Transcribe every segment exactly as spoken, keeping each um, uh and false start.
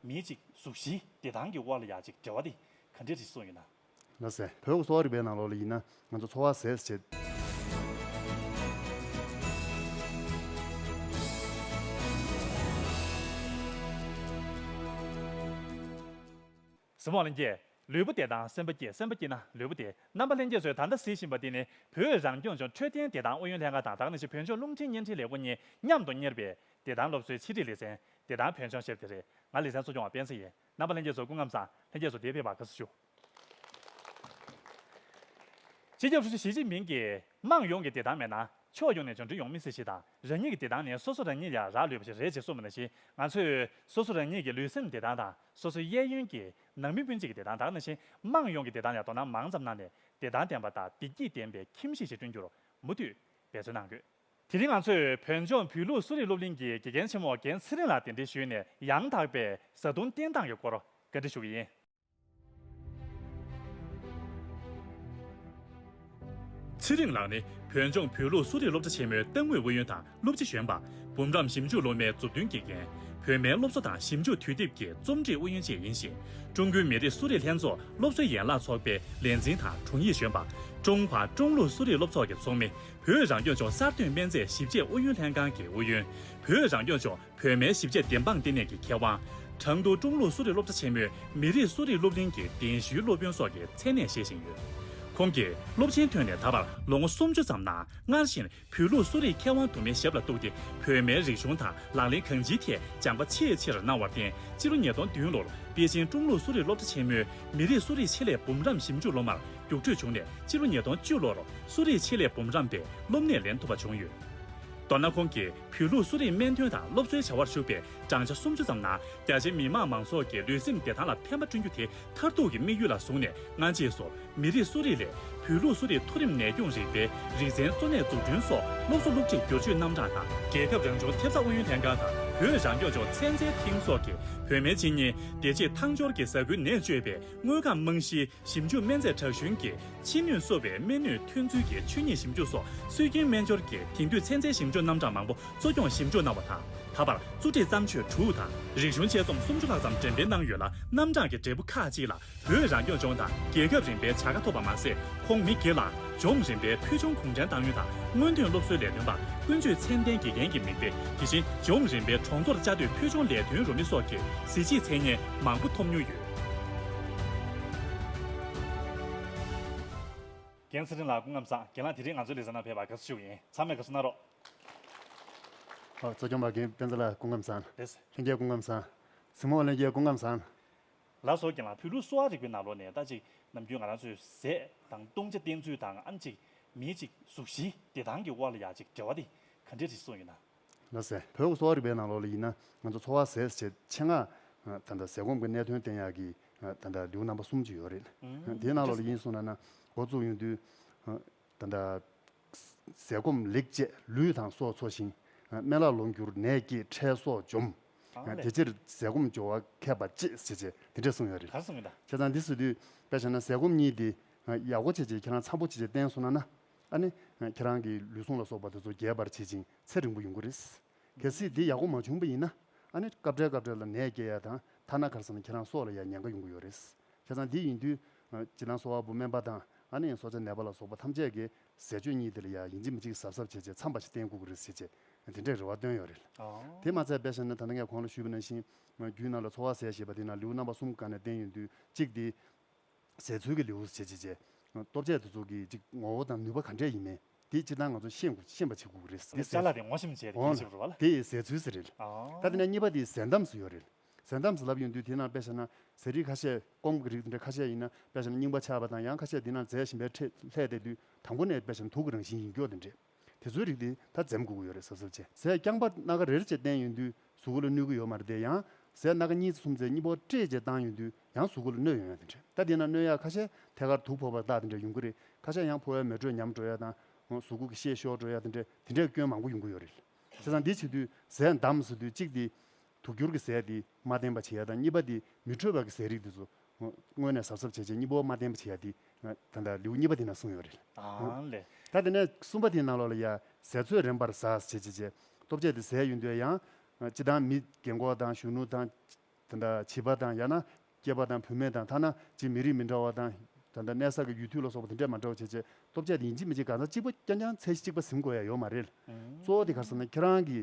མིའི་ཅིག་གཟུགས་གཞིའི་བདེ་ཐང་གི་དབར་ལ་ཡ་ཅིག་འབྲེལ་བ་དེ་ག་འདྲས་ཅིག་གསུངས་ཡོད་ན། ལགས་སེ། བོད་ཀྱི་གསོ་བ་རིག་པའི་ནང་ལོགས་ལ་ཡིན་ན་ང་ཚོ་འཚོ་བ་ཟས་བྱེད། གཟིགས་མོ་བ་ལྷན་རྒྱས། ལུས་པོ་བདེ་དང་སེམས་པ་སྐྱིད། སེམས་པ་སྐྱིད་ན་ལུས་པོ་བདེ། རྣམ་པ་ལྷན་རྒྱས་ཚོས་ད་ལྟ་གཟིགས་བཞིན་པ་འདི་ནི་བོད་རང་སྐྱོང་ལྗོངས་འཕྲོད་བསྟེན་བདེ་ཐང་ཨུ་ཡོན་ལྷན་ཁང་དང་ད་ག་ནང་བཞིན་བོད་ལྗོངས་རླུང་འཕྲིན་བརྙན་འཕྲིན་ལས་ཁུངས་གཉིས་མཉམ་དུ་གཉེར་བའི་བདེ་ཐང་སློབ་གསོའི་ཕྱི་དྲིལ་ལེ་ཚན་བདེ་ཐང་བོད་ལྗོངས་ཞེས་པ་དེ་རེད། ང་ལེ་ཚན་གཙོ་སྐྱོང་བ་སྤེན་ཚེ་ཡིན། རྣམ་པ་ལྷན་རྒྱས་ཚོ་སྐུ་ཁམས་བཟང་། ལྷན་རྒྱས་ཚོ་འདིར་ཕེབས་པར་དགའ་བསུ་ཞུ། སྤྱི་ཁྱབ་ཧྲུའུ་ཅི་ཞི་ཅིན་ཕིང་གིས་དམངས་ཡོངས་ཀྱི་བདེ་ཐང་མེད་ན་ཕྱོགས་ཡོངས་ནས་འབྱོར་འབྲིང་ཡོང་མི་སྲིད་ཞེས་དང་། རང་ཉིད་ཀྱི་བདེ་ཐང་ནི་སོ་སོ་རང་ཉིད་ལ་རག་ལུས་པ་ཞིག་རེད་ཅེས་གསུངས་པ་ནང་བཞིན། ང་ཚོས་སོ་སོ་རང་ཉིད་ཀྱི་ལུས་སེམས་བདེ་ཐང་དང་སོ་སོའི་གཡས་གཡོན་གྱི་ནང་མི་སྤུན་མཆེད་ཀྱི་བདེ་ཐང་དང་ནང་བཞིན་དམངས་ཡོངས་ཀྱི་བདེ་ཐང་ལ་དོ་སྣང་མང་ཙམ་གནང་ནས་བདེ་ཐང་ལྡན་པ་དང་བདེ་སྐྱིད་ལྡན་པའི་ཁྱིམ་གཞིས་ཤིག་བསྐྲུན་རྒྱུར་མུ་མཐུད་འབད་བརྩོན་གནང་དགོས། དེ་རིང་ང་ཚོས་བོད་ལྗོངས་བོད་ལུགས་གསོ་རིག་སློབ་གླིང་གི་དགེ་རྒན་ཆེན་མོ་རྒན་ཚེ་རིང་ལགས་གདན་འདྲེན་ཞུས་ནས་ཡང་དག་པའི་བཟའ་བཏུང་བསྟེན་སྟངས་ཀྱི་སྐོར་བཀའ་འདྲི་ཞུ་གི་ཡིན། ཚེ་རིང་ལགས་ནི་བོད་ལྗོངས་བོད་ལུགས་གསོ་རིག་སློབ་གྲྭ་ཆེན་མོའི་ཏང་ཨུའི་ཨུ་ཡོན་དང་སློབ་སྤྱི་གཞོན་པ། འབུམ་རམས་ཞིབ་འཇུག་སློབ་མའི་མཛུབ་སྟོན་དགེ་རྒན། བོད་སྨན་སློབ་གསོ་དང་ཞིབ་འཇུག་དུས་དེབ་ཀྱི་རྩོམ་སྒྲིག་ཨུ་ཡོན་བཅས་ཡིན་ཞིང་། ཀྲུང་གོའི་མི་རིགས་གསོ་རིག་ལྷན་ཚོགས་སློབ་གསོའི་ཡན་ལག་ཚོགས་པའི་ལས་འཛིན་དང་དྲུང་ཡིག་གཞོན་པ། ཀྲུང་ཧྭ་ཀྲུང་ལུགས་གསོ་རིག་སློབ་ཚོགས་ཀྱི་ཚོགས་མི། བོད་རང་སྐྱོང་ལྗོངས་གསར་གཏོད་སྨན་རྫས་ཞིབ་དཔྱད་ཨུ་ཡོན་ལྷན་ཁང་གི་ཨུ་ཡོན། བོད་རང་སྐྱོང་ལྗོངས་བོད་སྨན་ཞིབ་དཔྱད་བདེན་དཔང་ལྟེ་གནས་ཀྱི་མཁས་དབང་། ཁྲང་ཏུའུ་ཀྲུང་ལུགས་གསོ་རིག་སློབ་གྲྭ་ཆེན་མོའི་མི་རིགས་གསོ་རིག་སློབ་གླིང་གི་གདན་ཞུའི་སློབ་དཔོན་སོགས་ཀྱི་མཚན་གནས་བཞེས་བཞིན་ཡོད། ཁོང་གིས་སློབ་ཆེན་ཐོན་ནས་ད་བར་ལོ་ངོ་སུམ་ཅུ་ཙམ་ནང་སྔར་བཞིན་བོད་ལུགས་གསོ་རིག་མཁས་དབང་དུ་མའི་ཞབས་ལ་གཏུགས་ཏེ། བོད་སྨན་རིག་གཞུང་དང་ལག་ལེན་གང་ཅིའི་ཐད་སྦྱང་པ་ཆེས་ཆེར་གནང་བར་བརྟེན། སྤྱི་ལོ་ཉིས་སྟོང་བདུན་ལོར་པེ་ཅིང་ཀྲུང་ལུགས་གསོ་རིག་སློབ་གྲྭ་ཆེན་མོའི་མི་རིགས་གསོ་རིག་ཆེད་ལས་འབུམ་རམས་ཞིབ་འཇུག་སློབ་མར་རྒྱུགས་སྤྲོད་བྱུང་ནས། སྤྱི་ལོ་ཉིས་སྟོང་བཅུ་ལོར་གསོ་རིག་ཆེད་ལས་འབུམ་རམས་པའི་སློབ་གནས་ལེན་ཐུབ་པ་བྱུང་ཡོད། མདོར་ན། ཁོང་གིས་བོད་ལུགས་གསོ་རིག་སྨན་དོན་དང་སློབ་གསོའི་བྱ་བར་ཞུགས་པའི་བགྲང་བྱ་སུམ་ཅུ་ཙམ་ནང་། རྒྱ་ཆེའི་མི་དམངས་མང་ཚོགས་ཀྱི་ལུས་སེམས་བདེ་ཐང་ལ་ཕན་པ་བསྐྲུན་རྒྱུ་དེ་མཐར་ཐུག་གི་དམིགས་ཡུལ་ལ་བཟུང་ནས། སྔ་རྗེས་སུ་མི་རིགས་གསོ་རིག་ལས་བོད་ལུགས་གསོ་རིག་མཐོ་རིམ་ནད་སྐྱོང་རིག་པའི་རིག་ཚན་གཙོ་གནད་འཛུགས་སྐྲུན་སོགས་སློབ་གསོ་སློབ་ཁྲིད་བསྒྱུར་བཅོས་རྣམ་གྲངས་དང་། རྒྱལ་ཁབ་རང་བྱུང་ཐེབས་རྩ་ཨུ་ཡོན་ལྷན་ཁང་དང་བོད་རང་སྐྱོང་ལྗོངས་ཚན་རྩལ་ཐིང་སོགས་ཀྱིས་བོད་སྨན་ཆེད་གཉེར་བདེ་སྐྱིད་ཐང་སྦྱོར་གྱི་ཟ་ཁུའི་ནད་བཅོས་པའི་དངོས་ཁམས་རྨང་གཞིའི་ཞིབ་འཇུག་སྨན་རྫས་གྲགས་ཤོས་ཀྱི་ཕྱི་སྣོད་གསོ་བའི་སྨན་སྣོད་ཐོན་ཚུལ་གྱི་ཆོས་ཉིད་ཞིབ་འཇུག་སོགས་སྲོལ་རྒྱུན་སྨན་སྦྱོར་གྱི་དེང་དུས་ཚན་རྩལ་ཞིབ་འཇུག་རྣམ་གྲངས་མང་པོ་གཙོ་སྐྱོང་ཞིབ་འཇུག་གནང་བ་དང་། ད་བར་བཙུགས་སྒྲིག་བརྩམས་ཆོས་དྲུག་དང་རིག་གཞུང་དཔྱད་རྩོམ་སུམ་ཅུ་ལྷག་ཙམ་འགྲེམས་སྤེལ་གནང་ཡོད་ལ། རྣམ་གྲངས་ཀྱི་འབྲས་བུ་ཁག་ཅིག་ལ་བོད་རང་སྐྱོང་ལྗོངས་དང་རྒྱལ་ཁབ་རིམ་པའི་བྱ་དགའ་ཐོབ་པ་མ་ཟད། ཁོང་མི་སྒེར་ལ་ལྗོངས་རིམ་པའི་ཕུལ་བྱུང་གུང་ཁྲན་ཏང་ཡོན་དང་སྔོན་ཐོན་སློབ་གསོའི་ལས་དོན་པ། ཀུན་སྤྱོད་ཚད་ལྡན་དགེ་རྒན་གྱི་མིང་དེབ། དེ་བཞིན་ལྗོངས་རིམ་པའི་གྲོང་ཚོར་བཅའ་སྡོད་ཕུལ་བྱུང་ལས་དོན་རུ་མི་སོགས་ཀྱི་གཟི་བརྗིད་མཚན་སྙན་མང་པོ་ཐོབ་མྱོང་ཡོད། རྒན་ཚེ་རིང་ལགས་སྐུ་ཁམས་བཟང་། རྒན་ལགས་དེ་རིང་ང་ཚོའི་ལེ་ཚན་ནང་ཕེབས་པར་དགའ་བསུ་ཞུ་གི་ཡིན། ཚང་མས་དགའ་བསུ་གནང་རོགས། ཨ། གཙོ་སྐྱོང་པ་རྒན་སྤེན་ཚེ་ལགས་སྐུ་ཁམས་བཟང་། ལགས་སོ། ལྷན་རྒྱས་སྐུ་ཁམས་བཟང་། གཟིགས་མོ་བ་ལྷན་རྒྱས་སྐུ་ཁམས་བཟང་། ལགས་སོ། རྒན་ལགས། བོད་ལུགས་གསོ་བ་རིག་པའི་ནང་ལོགས་ནས་ད་ཅིག་ནམ་རྒྱུན་ང་རང་ཚོས་ཟས་དང་བཏུང་བྱ་བསྟེན་ཚུལ་དང་། ཨ་ནི་ཅིག་མིའི་ཅིག་གཟུགས་གཞིའི་བདེ་ཐང་གི་དབར་ལ་ཡ་ཅིག་འབྲེལ་བ་དེ་ག་འདྲས་ཅིག་གསུངས་ཡོད་ན། ལགས་སེ། བོད་ཀྱི་གསོ་བ་རིག་པའི་ནང་ལོགས་ལ་ཡིན་ན། ང་ཚོ་འཚོ་བ་ཟས་བྱས་ཆེད་མངགས་ད་ལྟ་ཟས་སྐོམ་གྱི་གནད་དོན་བསྟེན་ཡག་གི་ད་ལྟ་ལེའུ་རྣམ་པ་གསུམ་ཅིག་ཡོད་རེད། ཨུམ། དེའི་ནང་ལོགས་ལ་ཡིན་སོང་ན་ན། འགོ་བཙུགས་ཡོང་དུས་ད་ལྟ་ཟས་སྐོམ་ལེགས་སྤྱད་ལུས་དང་སྲོག་འཚོ་ཞིང་། སྨན་བླ་ལོངས་སྐྱུར་ནད་བསྐྱེད་ཁྲལ་གསོག་འཇོམས། ཨ་ལས། དེ་ཕྱིར་ཟས་སྐོམ་སྦྱོར་བ་མཁས་པར་སྤྱད་ཟེར་བྱས་དེ་འདྲས་གསུངས་ཡོད་རེད། ག་རེ་གསུངས་ཡོད་ད། བྱས་ཙང་འདི་ཟེར་དུས་དཔེ་བཞག་ན་ཟས་སྐོམ་གཉིས་དེ་ཡག་པོ་བྱས་བྱས་ཁྱེད་རང་འཚམ་པོ་བྱས་བྱས་བསྟེན་སོང་ན་ན། ཨ་ནི་ཁྱེད་རང་གི་ལུས་ཟུངས་ལ་སོགས་པ་དེ་ཚོ་རྒྱས་པར་བྱེད་ཅིང་ཚེ་རིང་པོ་ཡོང་གི་རེད། གལ་སྲིད་དེ་ཡག་པོ་མ་བྱུང་པ་ཡིན་ན། ཨ་ནི་སྐབས་འཕྲལ་སྐབས་འཕྲལ་ལ་ནད་སྐྱེ་ཡ་དང་། ཐ་ན་ག་རེ་ཟེར་ན་ཁྱེད་རང་སྲོག་ལ་ཡང་ཉེན་ཁ་ཡོང་གི་ཡོད་རེད། བྱས་ཙང་དེ་ཡིན་དུས་སྤྱིར་བཏང་གསོ་བ་པོ་སྨན་པ་དང་། ཨ་ནི་སྲོག་ཆགས་ནད་པ་ལ་སོགས་པ་ཐམས་ཅད་ཀྱིས་ཟས་སྤྱོད་གཉིས་དེ་ལ་ཡང་ཡིན་གཅིག་མིན་གཅིག་གཟབ་གཟབ་བྱས་བྱས་འཚམ་པ་ཞིག་བསྟེན་དགོས་ཀྱི་རེད་ཟེར་བྱས་དེ་འདྲའི་རེ་བ་བཏོན་ཡོད་རེད། ཨོ། དེ་མ་ཚད་དཔེ་བཞག་ན་ད་ལྟ་ངས་གོང་ལ་ཞུས་པ་ནང་བཞིན་རྒྱུད་ནང་ལ་འཚོ་བ་ཟས་ཞེས་པ་དེ་ནང་ལེའུ་རྣམ་པ་གསུམ་སྒང་ནས་བསྟན་ཡོང་དུས། གཅིག་དེ། ཟས་ཚུལ་གྱི་ལེའུ་ཟེར་བྱས་བྱས། ལྟོ་ཆས་དེ་ཚོ་གི་ཅིག་ངོ་བོ་དང་ནུས་པ་ག་འདྲས་ཡིན་མིན་དེ་སྤྱིར་བཏང་ང་ཚོ་ཤེས་དགོས། ཤེས་པ་བྱེད་དགོས་ཀྱི་རེད། དེ་ཅ་ལག་དེ་ངོ་ཤེས་བྱས་ཏེ། འོ་ན་ཤེས་པ་རེད་བ་ལ། དེ་ཟས་ཚུལ་ཟེར་རེད། ཨ། ད་དེ་ནས་གཉིས་པ་དེ་ཟས་གདམས་ཟེར་ཡོད་རེད། ཟས་གདམས་ཟེར་ལབ་ཡོང་དུས་དེ་ནང་དཔེ་བཞག་ན་ཟས་རིགས་ཁ་ཤས། སྐོམ་གྱི་རིགས་དེ་འདྲ་ཁ་ཤས་ཡིན་ན། དཔེ་བཞག་ན་རྙིང་པ་ཆགས་པ་དང་། ཡང་ཁ་ཤས་དེ་ནང་རྫས་གཞན་པའི་ཁྲིད་ལྷད་བསྡད་དུས་དང་པོ་ནས་དཔེ་བཞག་ན་དུག་གི་རང་བཞིན་ཡིན་སྐྱོ་དེ་འདྲས། དེ་ཚོའི་རིགས་དེ་ད་འཛེམ་དགོས་ཀྱི་ཡོད་རེད། གཟབ་གཟབ་བྱས། ཟས་རྐྱང་པ་སྣ་ཁ་རེ་རེ་བྱས་བསྟེན་ཡོང་དུས་གཟུགས་པོ་ལ་གནོད་ཀྱི་ཡོད་མ་རེད་དེ། ཡང་ཟས་སྣ་ཁ་གཉིས་གསུམ་ཙམ་གཉིས་པོ་སྤྲད་བྱས་བཏང་ཡོང་དུས་ཡང་གཟུགས་པོ་ལ་གནོད་ཡོང་ཡ་དེ་འདྲ། ད་དེ་ན་གནོད་ཡ་ཁ་ཤས་ཐད་ཀར་དུག་ཕོག་པ་ལྟ་དེ་འདྲ་ཡོང་གི་རེད། ཁ་ཤས་ཡང་ཕོ་བའི་མེ་དྲོད་ཉམས་འགྲོ་ཡ་དང་། གཟུགས་པོ་གི་ཤེད་ཤོར་འགྲོ་ཡ་དེ་འདྲ་དེ་འདྲའི་སྐྱོན་མང་པོ་ཡོང་གི་ཡོད་རེད། བྱས་ཙང་འདི་བྱེད་དུས་ཟས་གདམས་ཟེར་དུས་གཅིག་དེ། དུག་སྦྱོར་གྱི་ཟས་དེ་མ་བསྟེན་པ་བྱེད་ཡ་དང་། གཉིས་པ་དེ་མི་འཕྲོད་པ་གི་ཟས་རིགས་དེ་ཚོ་སྔོན་ནས་གཟབ་གཟབ་བྱས་བྱས་གཉིས་པོ་མ་བསྟེན་པ་བྱེད་ཡ་དེ་ང་ད་ལྟ་ལེའུ་གཉིས་པ་དེ་ནང་གསུངས་ཡོད་རེད། ཨ་ལས། ད་དེ་ནས་གསུམ་པ་དེའི་ནང་ལོགས་ལ་ཡ་ཟས་ཚོད་རན་པར་ཟ་བྱས་བྱས་བྱས། ལྟོ་ཆས་དེ་ཟས་ཡོང་དུས་ཡང་སྤྱིར་བཏང་མི་རྒན་གོག་དང་གཞོན་ནུ་དང་། ད་ ད་ལྟ་བྱིས་པ་དང་ཡང་ན་སྐྱེས་པ་དང་བུད་མེད་དང་ཐ་ན་ཅིག་མི་རིགས་མི་འདྲ་བ་དང་ད་ལྟ་གནས་ས་གི་ཡུལ་དུས་ལ་སོགས་པ་དེ་འདྲས་མ་འདྲ་བ་བྱས་བྱས་ལྟོ་ཆས་དེ་ཡིན་གཅིག་མིན་གཅིག་གང་ཟག་གཅིག་པ་རྐྱང་རྐྱང་ཚད་གཞི་གཅིག་པ་ཟིན་དགོས་ཡ་ཡོད་མ་རེད། གཙོ་བོ་དེ་ག་རེ་ཟེར་ན་ཁྱེད་རང་གི་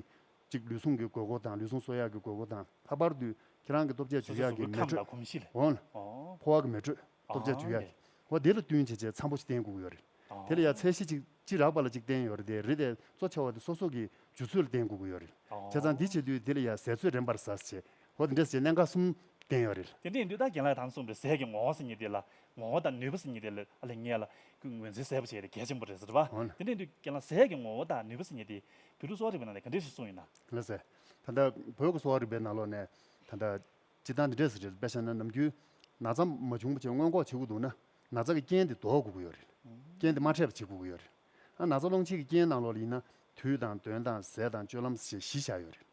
ཅིག་ལུས་ཟུངས་ཀྱི་དགོས་མཁོ་དང་ལུས་ཟུངས་གསོ་ཡག་གི་དགོས་མཁོ་དང་ལྷག་པར་དུ་ཁྱེད་རང་གི་ལྟོ་ཆས་སོ་སོ་སྤྱོད་ཡག་གི་གཟུགས་པོའི་མེ་ཁམས་དྲོད་དང་གོམས་གཤིས་ལ། འོང་ལ་ཨོ། ཕོ་བ་གི་མེ་དྲོད་ལྟོ་ཆས་ཨོ་སྤྱོད་ཡག་ཡེ། གི་ཨོ་དེ་ལ་བསྟུན་བྱས་བྱས་འཚམ་པོ་ཞིག་བསྟེན་དགོས་ཀྱི་ཡོད་རེད། ཨོ། དེ་ལ་ཡ་ཚད་གཞི་ཅིག་ཅི་རགས་པ་ལ་ཅིག་བསྟེན་ཡོད་རེད་དེ་རེད་དེ་གཙོ་ཆེ་བ་དེ་སོ་སོ་གི་རྒྱུ་ཚོད་ལ་བསྟེན་དགོས་ཀྱི་ཡོད་རེད། ཨོ། བྱས་ཙང་འདི་བྱེད་དུས་དེ་ལ་ཡ་ཟས་ཚོད་རན་པར་ཟ་ཟེར་བྱས་ཨོ་དེ་འདྲས་བྱས་གནད་འགག་གསུམ་བསྟེན་ཡོད་རེད། དེ་འདྲ་ཡིན་དུས་ད་རྒན་ལགས་དང་གསུངས་པའི་ཟས་ཀྱི་ངོ་བོ་ཟེར་མཁན་དེ་ལ་ངོ་བོ་དང་ནུས་པ་ཟེར་མཁན་དེ་ལ་ཨ་ལས་ངེས་ལ་ངོས་འཛིན་གསལ་པོ་བྱས་ཏེ་གལ་ཆེན་པོ་རེད་ཟེར་བ། ཨོ་ན། དེ་འདྲ་ཡིན་དུས་རྒན་ལགས་ཟས་ཀྱི་ངོ་བོ་དང་ནུས་པ་ཟེར་མཁན་དེ་བོད་ལུགས་གསོ་བ་རིག་པའི་ནང་ནས་ག་འདྲས་ཤིག་གསུངས་ཡོད་ན། ལགས་སེ། ད་ལྟ་བོད་ཀྱི་གསོ་བ་རིག་པའི་ནང་ལོགས་ནས་ད་ལྟ་སྤྱིར་བཏང་འདི་འདྲས་ཟེར་རེད། དཔེ་བཞག་ན་ནམ་རྒྱུན་ན་ཚ་མ་བྱུང་བ་བྱས་སྔོན་འགོག་བྱེད་དགོས་འདུག་ན་ན་ཚ་གི་རྐྱེན་དེ་ཟློག་དགོས་ཀྱི་ཡོད་རེད། རྐྱེན་དེ་མ་འཕྲད་པ་བྱེད་དགོས་ཀྱི་ཡོད་རེད། ཨ་ན་ཚ་སློང་བྱེད་ཀྱི་རྐྱེན་ནང་ལོགས་ལ་ཡིན་ན་དུས་དང་གདོན་དང་ཟས་དང་སྤྱོད་ལམ་ཞེས་བཞི་བཞག་ཡོད་རེད།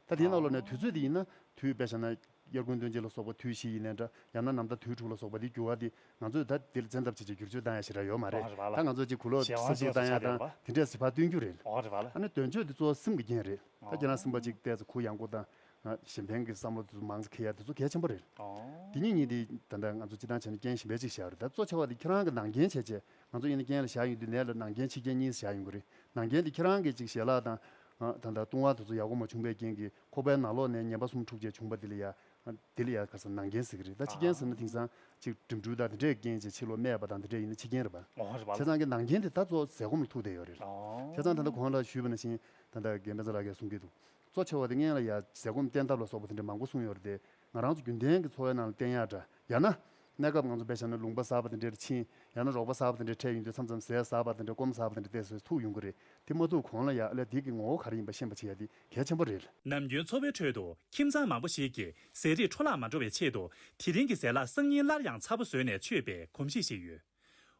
ད་དེའི་ནང་ལོགས་ནས་དུས་ཚོད་དེ་ཡིན་ན་དུས་དཔེ་བཞག་ན་དབྱར་དགུན་སྟོན་དཔྱིད་ལ་སོགས་པ་དུས་བཞི་ཡིན་ནའི་འདྲ་ཡང་ན་ནམ་ཟླ་དུས་དྲུག་ལ་སོགས་པ་དེ་འགྱུར་བ་དེ་ང་ཚོས་ད་དེ་ལ་བཙན་ཐབས་བྱེད་ཀྱི་བསྒྱུར་བཅོས་བཏང་ཡ་ཞིག་ར་ཡོད་མ་རེད། ཨོ་རེད་བ་ལ། ད་ང་ཚོས་ཅིག་གོས་ལོག་གཞན་དབང་ས་ཚིགས་ཆུང་བཏང་ཡ་ཆ་དེ་དང་རེད་བ། དེ་འདྲས་ཞིག་ཕར་སྟོན་རྒྱུ་རེད། ཨོ་རེད་བ་ལ། ཨ་ནི་དོན་གཅོད་དེ་གཙོ་བོ་སེམས་ཀྱི་རྐྱེན་རེད། ད་ཁྱེད་རང་སེམས་པ་ཅིག་བལྟས་ཚེ་གུ་ཡངས་པོ་དང་གཞན་ཕན་གྱི་བསམ་བློ་དེ་ཚོ་མང་ཙམ་འཁྱེར་ཡ་དེ་ཚོ་གལ་ཆེན་པོ་རེད། ཨོ། དེ་གཉིས་གཉིས་དེ་ད་ལྟ་ང་ཚོ་སྤྱིར་བཏང་བྱས་ན་རྐྱེན་གཞན་པ་ཅིག་བཞག་རེད། ད་གཙོ་ཆེ་བ་དེ་ཁྱེད་རང་གི་ནང་རྐྱེན་བྱས་བྱས་ང་ཚོ་ཡིན་ན་རྐྱེན་ལ་བཞག་ཡོང་དུས་ནད་ལ་ནང་རྐྱེན་ཕྱི་རྐྱེན་གཉིས་བཞག་ཡོང་གི་རེད། ནང་རྐྱེན་དེ་ཁྱེད་རང་གི་ཅིག་ཞལ་ལག་དང་ད་ལྟ་བཏུང་བ་དེ་ཚོ་ཡག་པོ་མ་བྱུང་བའི་རྐྱེན་གྱིས་ཁོག་པའི་ནང་ལོགས་ནས་ངན་པ་གསུམ་འཁྲུགས་བྱས་བྱུང་བ་དེ་ལ་ཡ། དེ་ལ་ཡ་ག་ས་ནང་རྐྱེན་ཟེར་གི་རེད། ད་ཕྱི་རྐྱེན་ཟེར་ན་དེང་སང་ཅིག་འགྲིམ་འགྲུལ་དང་དེ་འདྲའི་རྐྱེན་བྱས་ཕྱི་ལོགས་རྨས་པ་དང་དེ་འདྲ་ཡིན་ན་ཕྱི་རྐྱེན་རེད་པ། ཨོ་རེད་བ། བྱས་ཙང་གི་ནང་རྐྱེན་དེ་ད་གཙོ་བོ་ཟས་སྐོམ་ལ་ཐུག་བསྡད་ཡོད་རེད། ཨོ། བྱས་ཙང་ད་ལྟ་གོང་ལ་ཞུས་པ་ནང་བཞིན་ད་ལྟ་རྒན་པད་ཚལ་ལགས་ཀྱིས་གསུང་གི་འདུག་གཙོ་ཆེ་བ་དེ་སྔོན་ལ་ཡ་ཟས་སྐོམ་བསྟེན་ཐབས་ལ་སོགས་པ་དེ་འདྲ་མང་པོ་གསུངས་ཡོད་རེད་དེ། ང་རང་ཚོ་རྒྱུན་ལྡན་གྱི་འཚོ་བའི་ནང་ལ་བསྟེན་ཡག་འདྲ་ཡང་ན། གནས་སྐབས་ང་ཚོ་དཔེ་བཞག་ན་ལུང་པ་གསར་པ་དེ་འདྲར་ཕྱིན། ཡང་ན་རོགས་པ་གསར་པ་དེ་འདྲར་འཕྲད་ཡོང་དུས་མཚམས་མཚམས་ཟས་གསར་པ་དེ་འདྲ་སྐོམ་གསར་པ་དེ་འདྲ་བལྟས་ཚེ་ཐུག་ཡོང་གི་རེད། དེ་མ་ཐུག་གོང་ལ་ཡ་ཨ་ལས་དེ་གི་ངོ་བོ་ག་རེ་ཡིན་པ་ཤེས་པ་བྱེད་ཡ་དེ་གལ་ཆེན་པོ་རེད། ནམ་རྒྱུན་འཚོ་བའི་ཁྲོད་དུ་ཁྱིམ་ཚང་མང་པོ་ཞིག་གིས་ཟས་རིགས་འཕྲོ་བརླག་མ་འགྲོ་བའི་ཆེད་དུ་དེ་རིང་གི་ཟས་ལྷག་སང་ཉིན་སླར་ཡང་ཚ་པོ་བཟོས་ནས་མཆོད་པའི་གོམས་གཤིས་ཤིག་ཡོད།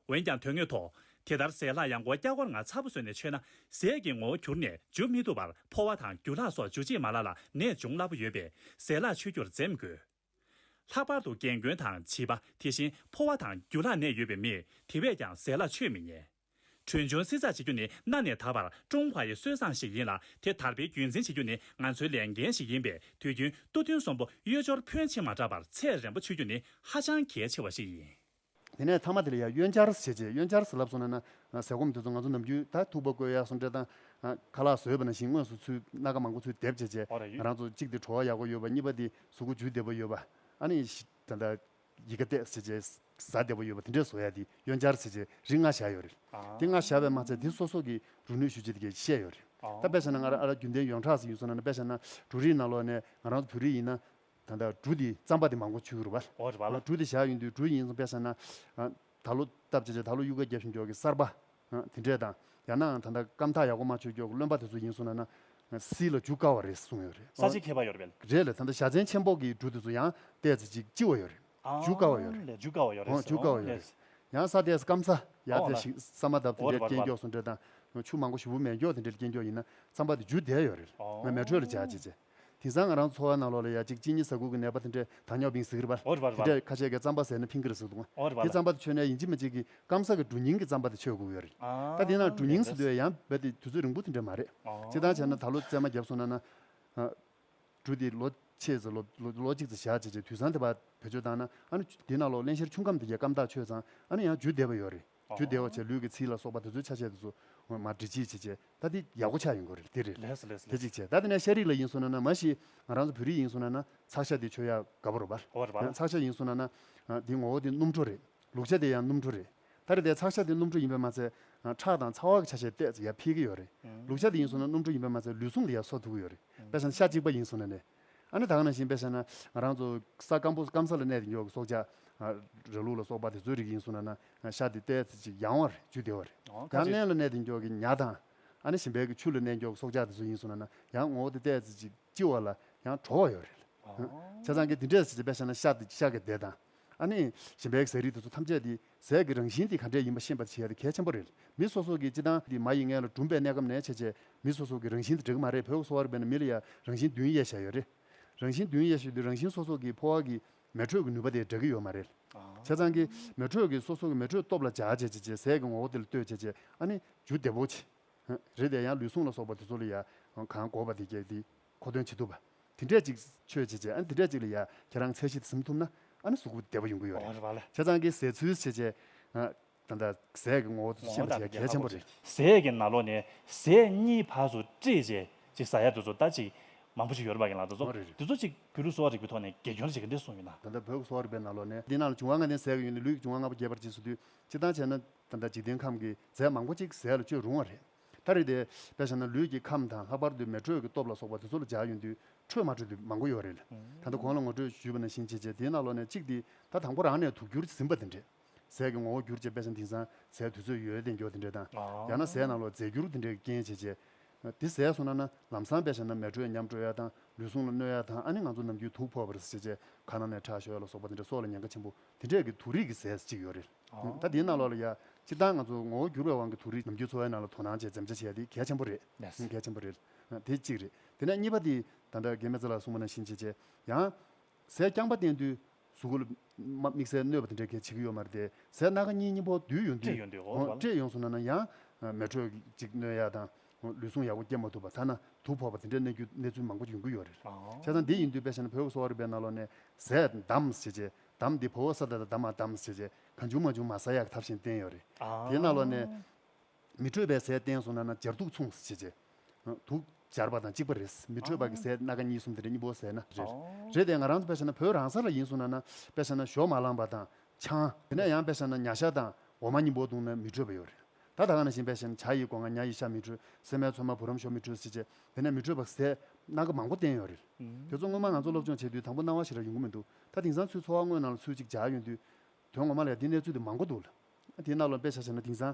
འོན་ཀྱང་དོན་དངོས་ཐོག་དེ་ལྟར་ཟས་ལྷག་ཡང་སྒོར་སྐྱ་སྒོར་ང་ཚ་པོ་བཟོས་ནས་མཆོད་ན་ཟས་ཀྱི་ངོ་བོ་འགྱུར་ནས་འཇུ་མི་ཐུབ་པར་ཕོ་བ་དང་རྒྱུ་ལྷག་སོགས་འཇུ་བྱེད་མ་ལག་ལ་ནད་འབྱུང་སླ་པོ་ཡོད་པས་ཟས་ལྷག་མཆོད་རྒྱུར་འཛེམ་དགོས། ལྷག་པར་དུ་རྒན་རྒོན་དང་བྱིས་པ་དེ་བཞིན་ཕོ་བ་དང་རྒྱུ་ལྷག་ནད་ཡོད་པའི་མིས་དེ་བས་ཀྱང་ཟས་ལྷག་མཆོད་མི་ཉན། གྲོན་ཆུང་བསྲི་ཚགས་བྱེད་རྒྱུ་ནི་གནའ་ནས་ད་བར་ཀྲུང་ཧྭའི་སྲོལ་བཟང་ཞིག་ཡིན་ལ་དེ་དར་སྤེལ་རྒྱུན་འཛིན་བྱེད་རྒྱུ་ནི་ང་ཚོའི་ལས་འགན་ཞིག་ཡིན་པས་དུས་རྒྱུན་སྟོད་ཐུང་གསོན་པོ་གཡོས་སྦྱོར་ཕོན་ཆེ་མ་དྲགས་པར་ཚད་རན་པོ་མཆོད་རྒྱུ་ནི་ཧ་ཅང་གལ་ཆེ་བ་ཞིག་ཡིན། དེ་ནས་མཐའ་མ་དེ་ལ་ཡང་གཡོན་བཅར་བྱས་རྗེས་གཡོན་བཅར་ཟེར་ལབ་སོང་ན་ན་ཟས་སྐོམ་དེ་ཚོ་ང་ཚོ་ནམ་རྒྱུན་ད་ཐུག་པ་བསྐོལ་ཡ་སོགས་འདྲ་དང་ཁ་ལག་བཟོས་པ་ནང་བཞིན་དངོས་སུ་ཚུར་སྣ་ཁ་མང་པོ་ཚུར་འདེབས་བྱས་རྗེས་ཨོ་རེད། ང་རང་ཚོ་གཅིག་དེ་བྲོ་བ་ཡག་པོ་ཡོད་པ་གཉིས་པ་དེ་གཟུགས་པོ་འཇུ་བདེ་པོ་ཡོད་པ་ཨ་ནི་ད་ལྟ་ཡི་གེ་བལྟས་ཟེར་བྱས་ཟ་བདེ་པོ་ཡོད་པ་དེ་འདྲས་བཟོ་ཡ་དེ་གཡོན་བཅར་ཟེར་བྱས་རིགས་ལྔ་བཞག་ཡོད་རེད། ཨ། དེ་ལྔ་བཞག་པའི་མ་ཚད་དེ་སོ་སོ་གི་འབྲུ་སྣོད་ཤུགས་ཆེ་དེ་གས་བཤད་ཡོད་རེད། ཨ། ད་དཔེ་བཞག་ན་ང་རང་ཨ་ར་རྒྱུན་ལྡན་ཡོངས་གྲགས་སུ་ཡིན་སོང་ན་ན་དཔེ་བཞག་ན་འབྲུ་རིགས་ནང་ལོགས་ནས་ང་རང་ཚོ་བོད་རིགས་ཡིན་ན་ད་ལྟ་འབྲུ་དེ་རྩམ་པ་དེ་མང་པོ་མཆོད་ཀྱི་རེད་བ། ཨོ་རེད་བ་ལ། འབྲུ་དེ་བཞག་ཡོང་དུས་འབྲུ་ཡིན་སོང་དཔེ་བཞག་ན་ད་ལོ་སྟབས་བྱས་བྱས་ད་ལོ་གཡུ་ཁ་རྒྱབ་བཞིན་འཇོག་གི་གསར་པ་དེ་འདྲས་དང་ཡང་ན་ད་ལྟ་སྐམ་ཐག་ཡག་པོ་མ་ཆོད་འཇོག་གི་རློན་པ་དེ་ཚོ་ཡིན་སོང་ན་ན་བསིལ་ལ་འཇུ་དཀའ་བ་རེད་གསུངས་ཡོད་རེད། ས་ཆའི་ཁྱད་པར་ཡོད་རེད་པས། རེད་ལ་ད་ལྟ་བཞའ་ཚན་ཆེན་པོ་གི་འབྲུ་དེ་ཚོ་ཡང་བལྟས་ཚེ་ཅིག་ལྕི་བ་ཡོད་རེད། འཇུ་དཀའ་བ་ཡོད་རེད། ལས་འཇུ་དཀའ་བ་ཡོད་རེད། འོ་འཇུ་དཀའ་བ་ཡོད་རེད། ལས། ཡང་ས་དེ་སྐམ་ས་ཡར་ཨོ་དེ་ལ། ཞིག་ས་མ་བཏབ་དེ་འོ་འདྲའི་རེད་རྐྱེན་བ་རེད་བ། མགྱོགས་སོང་འདྲ་དང་ཆུ་མང་པོ་ཞེ་པོ་མེད་མགྱོགས་དེ་འདྲའི་རྐྱེན་མགྱོགས་ཡིན་ན་རྩམ་པ་དེ་འཇུ་བསྡད་ཡོད་རེད། ཨོ། ང་མེ་དྲོད་ལ་བྱ་བྱེད་བྱེད། དེང་སང་ང་རང་འཚོ་བ་ནང་ལོགས་ལ་ཡ་གཅིག་གཅིན་སྙི་ཟ་ཁུག་གི་ནད་པ་དེ་འདྲའི་དང་ཉོག་བིང་ཟེར་གི་རེད་པ། འོ་རེད་བ་རེད་བ། དེ་འདྲའི་ཁ་ཤས་ཀྱིས་རྩམ་པ་ཟས་ན་ཕིང་གི་རེད་ཟེར་འདུག་ཨ། འོ་རེད་བ་དེ་རེད། རྩམ་པ་དེ་མཆོད་ནས་ཡིན་གཅིག་མིན་གཅིག་གི་སྐམ་ས་གི་འབྲུ་རྙིང་གི་རྩམ་པ་དེ་མཆོད་དགོས་ཀྱི་ཡོད་རེད། ཨ། ད་དེ་ན་འབྲུ་རྙིང་ཟེར་དུས་ཡང་རྦད་དེ་དུས་ཚོད་རིང་པོ་དེ་འདྲ་མ་རེད། ཨ། སྤྱིར་བཏང་བྱས་ན་ད་ལོ་བཙས་མ་བརྒྱབ་སོང་ན་ན། འབྲུ་དེ་ལོ་ཕྱེད་ཙམ་ལོ་ལོ་ལོ་གཅིག་ཙམ་བཞག་བྱས་བྱས་དུས་སང་དེ་བར་བེད་སྤྱོད་བཏང་ན་ཨ་ནི་དེ་ནང་ལོགས་བརླན་གཤེར་ཆུ་ཁམས་དེ་གས་སྐམ་ཐག་ཆོད་ཙང་ཨ་ནི་ཡང་འཇུ་བདེ་བ་ཡོད་རེད། འཇུ་བདེ་བ་བྱས་ལུས་ཀྱི་ཚིལ་ལ་སོགས་པ་དེ་ཚོའི་ཆ་ཤས་དེ་ཚོ་མར་འདྲི་གཅིག་བྱས་བྱས་ད་དེ་ཡག་པོ་ཆགས་ཡོང་གི་རེད། དེ་རེད། ལགས་སོ་ལགས་སོ་དེ་ལགས་གཅིག་བྱས་ད་དེ་ནས་ཤ་རིགས་ལ་ཡིན་སོང་ན་ན་མ་གཞི་ང་རང་ཚོ་བོད་རིགས་ཡིན་སོང་ན་ན་ཚག་ཤ་དེ་མཆོད་ཡག་དགའ་པོ་རེད་པ། འོ་རེད་པ། ཡང་ཚག་ཤ་ཡིན་སོང་ན་ན་དེ་ངོ་བོ་དེ་སྣུམ་འཕྲོ་རེད། ལུག་ཤ་དེ་ཡང་སྣུམ་འཕྲོ་རེད། ད་རེས་དེ་ཚག་ཤ་དེ་སྣུམ་འཕྲོ་ཡིན་པས་མ་ཚད་ཁྲག་དང་ཚ་བ་གི་ཆ་ཤས་བལྟས་ཙམ་ཡར་འཕེལ་གི་ཡོད་རེད། ལུག་ཤ་དེ་ཡིན་སོང་ན་སྣུམ་འཕྲོ་ཡིན་པས་མ་ཚད་ལུས་ཟུངས་ལ་ཡང་གསོ་ཐུབ་ཀྱི་ཡོད་རེད། དཔེ་བཞག་ན་ཤ་གཅིག་པ་ཡིན་སོང་ན་ནས། ཨ་ནི་ད་ག་ནང་བཞིན་དཔེ་བཞག་ན་ང་རང་ཚོ་ས་སྐམ་པོ་སྐམ་ས་ལ་གནས་ཏེ་ཡོད་ཀྱི་སྲོག་ཆགས་ར་ལུག་ལ་སོགས་པ་དེ་ཚོའི་རིགས་ཡིན་སོང་ན་ན་ཤ་དེ་བལྟས་ཙམ་ཅིག་ཡང་བ་རེད། འཇུ་བདེ་བ་རེད། ཡང་གླིང་ལ་གནས་ཏེ་ཡོད་ཀྱི་ཉ་དང་ཨ་ནི་གཞན་པའི་གི་ཆུ་ལ་གནས་ཡོད་ཀྱི་སྲོག་ཆགས་དེ་ཚོ་ཡིན་སོང་ན་ན་ཡང་ངོ་བོ་དེ་བལྟས་ཙམ་ཅིག་ལྕི་བ་ལ་ཡང་དྲོ་བ་ཡོད་རེད། ཨ། བྱས་ཙང་གི་འདི་འདྲས་ཟེར་དཔེ་བཞག་ན་ཤ་དེ་ཤ་གི་སྡེ་དང་། ཨ་ནི་གཞན་པའི་ཟས་རིགས་དེ་ཚོ་ཐམས་ཅད་དེ་ཟས་ཀྱི་རང་བཞིན་དེ་ག་འདྲས་ཡིན་པ་ཤེས་པ་བྱེད་ཡ་དེ་གལ་ཆེན་པོ་རེད། མི་སོ་སོ་གི་སྤྱིར་བཏང་དེ་མ་ཡི་མངལ་ལ་གྲུམ་པའི་གནས་སྐབས་ནས་བྱས་བྱས་མི་སོ་སོ་གི་རང་བཞིན་དེ་འདྲ་གི་མ་རེད། བོད་ཀྱི་གསོ་བ་རིག་པའི་ནང་མི་ལ་ཡ་རང་བཞིན་བདུན་དབྱེ་བཞག་ཡོད་རེད། རང་བཞིན་བདུན་དབྱེ་ཞུ་དུས་རང་བཞིན་སོ་སོ་གི་ཕོ་བ་གི་མེ་དྲོད་ཀྱི་ནུས་པ་དེ་འདྲ་གི་ཡོད་མ་རེད། བྱས་ཙང་གི་མེ་དྲོད་ཀྱི་སོ་སོ་གི་མེ་དྲོད་སྟོབས་ལ་སྦྱར་བྱས་བྱས་བྱས་ཟས་ཀྱི་ངོ་བོ་དེ་ལ་ལྟོས་བྱས་བྱས་ཨ་ནི་འཇུ་བདེ་པོ་བྱེད། རེད་དེ་ཡང་ལུས་ཟུངས་ལ་སོགས་པ་དེ་ཚོ་ལ་ཡང་གང་དགོས་པ་དེ་གས་དེ་མཁོ་འདོན་བྱེད་ཐུབ་པ། དེ་འདྲས་ཅིག་མཆོད་བྱས་བྱས། ཨ་ནི་དེ་འདྲས་ཅིག་ལ་ཡ་ཁྱེད་རང་ཚད་གཞི་དེ་ཟིན་ཐུབ་ན། ཨ་ནི་གཟུགས་པོ་བདེ་པོ་ཡོང་གི་ཡོད་རེད། ཨོ་རེད་པ་ལགས། བྱས་ཙང་གི་ཟས་ཚོད་བྱས་བྱས། ཨ། ད་ལྟ་ཟས་ཀྱི་ངོ་བོ་དེ་ཚོ་ཤེས་པ་བྱས་གལ་ཆེན་པོ་རེད། ཟས་ཀྱི་ནང་ལོགས་ནས་ཟས་གཉིས་ཕར་ཚུར་སྤྲད་བྱས་ཅིག་ཟ་ཡ་དེ་ཚོ་ད་ཅིག་མང་པོ་ཞིག་ཡོད་རེད་པ། རྒན་ལགས། དེ་ཚོ། ཨོ་རེད་རེད། དེ་ཚོ་ཅིག་བོད་ལུགས་གསོ་བ་རིག་པའི་ཐོག་ནས་དགེ་སྦྱོར་བྱེད་མཁན་འདྲ་གསུངས་ཡོད་ན། ད་ལྟ་བོད་ཀྱི་གསོ་བ་རིག་པའི་ནང་ལོགས་ནས་འདི་ནང་ལ་འབྱུང་བ་ལྔ་ལྡན་ཟས་ཀྱི་ཡོད་ནས། ལུས་ཀྱི་འབྱུང་བ་ལྔ་པོ་རྒྱས་པར་བྱེད་ཟེར་དུས། སྤྱིར་བཏང་བྱས་ན་ད་ལྟ་འཇིག་རྟེན་ཁམས་ཀྱི་རྫས་མང་པོ་ཅིག་ཟས་ལ་སྤྱོད་རུང་བ་རེད། ད་རེས་དེ་དཔེ་བཞག་ན་ལུས་ཀྱི་ཁམས་དང་། ལྷག་པར་དུ་མེ་དྲོད་ཀྱི་སྟོབས་ལ་སོགས་པ་དེ་ཚོ་ལ་སྦྱར་ཡོང་དུས། འཕྲོད་མ་འཕྲོད་དེ་མང་པོ་ཡོད་རེད། ད་ལྟ་གོང་ལ་ངོ་སྤྲོད་ཞུས་པ་ནང་བཞིན་བྱས་བྱས། དེའི་ནང་ལོགས་ནས་གཅིག་དེ་ད་དང་པོ་རང་ནས་དུག་འགྱུར་ཟིན་པ་དེ་འདྲས། ཟས་ཀྱི་ངོ་བོ་འགྱུར་བྱས། དཔེ་བཞག་ན་དེང་སང་ཟས་དུས་ཚོད་ཡོལ་བསྡད་རྒྱུ་དེ་འདྲས་དང་། ཨ། ཡང་ན་ཟས་ནང་ལོགས་རྫས་འགྱུར་དེ་འདྲས་ཀྱི་རྐྱེན་བྱས་བྱས། དེ་ཟས་སོང་ན་ན་ལམ་སང་དཔེ་བཞག་ན་མེ་དྲོད་ཉམས་འགྲོ་ཡ་དང་། ལུས་ཟུངས་ལ་གནོད་ཡ་དང་། ཨ་ནི་ང་ཚོ་ནམ་རྒྱུན་དུག་ཕོག་པ་རེད་ཟེར་བྱས་བྱས། ཁ་ནང་ནས་ཁྲག་ཤོར་ཡ་ལ་སོགས་པ་དེ་འདྲས་སྲོག་ལ་ཉེན་ཁ་ཆེན་པོ་དེ་འདྲས་ཀྱི་དུག་རིགས་ཀྱི་ཟས་ཅིག་ཡོད་རེད། ཨ། ད་དེའི་ནང་ལོགས་ལ་ཡ་སྤྱིར་བཏང་ང་ཚོ་ངོ་བོ་འགྱུར་བའི་དབང་གིས་དུག་རིགས་ནམ་རྒྱུན་འཚོ་བའི་ནང་ལ་དོ་སྣང་བྱས་འཛེམ་བྱ་བྱེད་ཡ་དེ་གལ་ཆེན་པོ་རེད། ལགས་སོ། གལ་ཆེན་པོ་རེད། དེ་གཅིག་རེད། དེ་ནས་གཉིས་པ་དེ་ད་ལྟ་རྒན་མེ་བཙའ་ལགས་གསུངས་པ་ནང་བཞིན་བྱས་བྱས། ཡང་ཟས་རྐྱང་པ་བསྟེན་དུས་གཟུགས་པོ་ལ་དམིགས་བསལ་གནོད་པ་དེ་འདྲས་གལ་བྱེད་ཀྱི་ཡོད་མ་རེད་དེ། ཟས་སྣ་ཁ་གཉིས་གཉིས་པོ་འདུས་ཡོང་དུས། སྤྲད་ཡོང་དུས། ཨོ། སྤྲད་ཡོང་སོང་ན་ན་ཡང་མེ་དྲོད་ཅིག་གནོད་ཡ་དང་། ལུས་ཟུངས་ཡག་པོ་སྐྱེ་མ་ཐུབ་པ། ཐ་ན་དུག་ཕོག་པ་དེ་འདྲའི་གནས་རྒྱུ་གནས་ཚུལ་མང་པོ་ཡོང་གི་ཡོད་རེད། ཨ། བྱས་ཙང་འདི་ཡིན་དུས་དཔེ་བཞག་ན་བོད་ཀྱི་གསོ་བ་རིག་པའི་ནང་ལོགས་ནས་ཟས་དམ་ཟེར་བྱས། དམ་འདི་ཕོ་བོ་ས་ད་བཏགས་དམ། དམ་ཟེར་བྱས། གང་བྱུང་མང་བྱུང་མ་ཟ་ཡག་ཐབས་ཤེས་བསྟན་ཡོད་རེད། ཨ། དེའི་ནང་ལོགས་ནས་མི་འཕྲོད་པའི་ཟས་བསྟེན་སོང་ན་ན་སྦྱར་དུག་མཚུངས་ཟེར་བྱས། དུག་སྦྱར་བ་དང་གཅིག་པ་རེད། མི་འཕྲོད་པ་གི་ཟས་སྣ་ཁ་གཉིས་གསུམ་དེ་འདྲ་གཉིས་པོ་ཟས་ན་རེད། ཨོ། རེད་དེ་ང་རང་ཚོ་དཔེ་བཞག་ན་བོད་རང་ས་ལ་ཡིན་སོང་ན་ན། དཔེ་བཞག་ན་ཞོ་མ་ལངས་པ་དང་ཆང་། དེ་ནས་ཡང་དཔེ་བཞག་ན་ཉ་ཤ་དང་འོ་མ་གཉིས་པོ་བཏུང་ན་མི་འཕྲོད་པ་ཡོད་རེད། ད་ད་ག་ནང་བཞིན་དཔེ་བཞག་ན་ཇ་ཡི་སྒོ་ང་ཉ་ཡི་ཤ་མི་འཕྲོད། སྲན་མའི་ཚོད་མ་བུ་རམ་ཤོ་མི་འཕྲོད་ཟེར་བྱས། དེ་ནས་མི་འཕྲོད་པ་ཟས་སྣ་ཁ་མང་པོ་བསྟན་ཡོད་རེད། ཨུམ། དེ་ཚོ་སྔོན་མ་ང་ཚོ་སློབ་སྦྱོང་བྱེད་དུས་དང་པོ་སྣང་བ་ཞེ་དྲག་ཡོང་གི་མི་འདུག་ད་དེང་སང་ཚུར་འཚོ་བ་དངོས་ནང་ལ་ཚུར་ཅིག་འཇགས་ཡོང་དུས། དོན་ངོ་མ་ལ་ཡ་འདི་གནས་ཚུལ་དེ་མང་པོ་འདུག་ལ། དེའི་ནང་ལ་དཔེ་ཆ་བཞག་ན་དེང་སང་